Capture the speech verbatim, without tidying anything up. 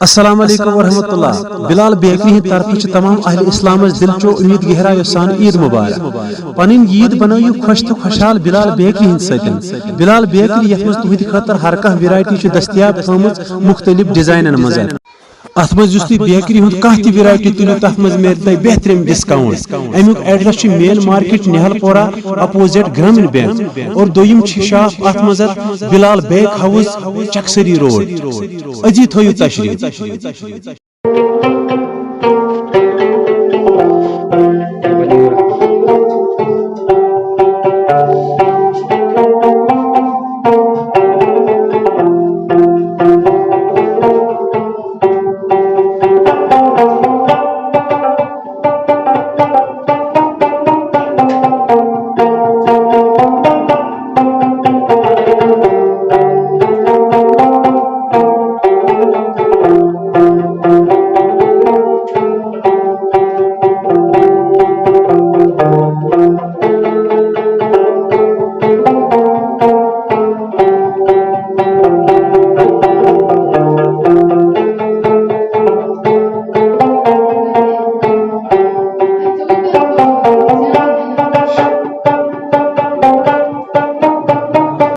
السلام علیکم ورحمۃ اللہ۔ بلال بیکری ہٕنٛدِ طرفہٕ چھِ تمام اہل اسلامس دلچو عید گہرایو سان عید مبارک۔ پنٕنۍ عید بنٲیِو خۄش تہٕ خۄشحال بلال بیکری ہٕنٛدِ سۭتۍ۔ بلال بیکری، یتھ منٛز تُہنٛدِ خٲطرٕ ہر کانٛہہ ویرایٹی چھِ دٔستیاب تھٲومٕژ مختلف ڈیزاینن منٛز۔ اتھ منٛز یُس تُہۍ بیکری ہُنٛد کانٛہہ تہِ ویرایٹی تُلِو، تتھ منٛز میلہِ تۄہہِ بہترین ڈسکاؤنٹ۔ امیُک ایڈریس چھُ مین مارکیٹ، نہل پورہ، اپوزٹ گرامین بینک، اور دوٚیِم چھِ شاپ اتھ منٛز بلال بیک ہاؤس، چکسری روڈ۔ أزی تھٲیِو تشریف۔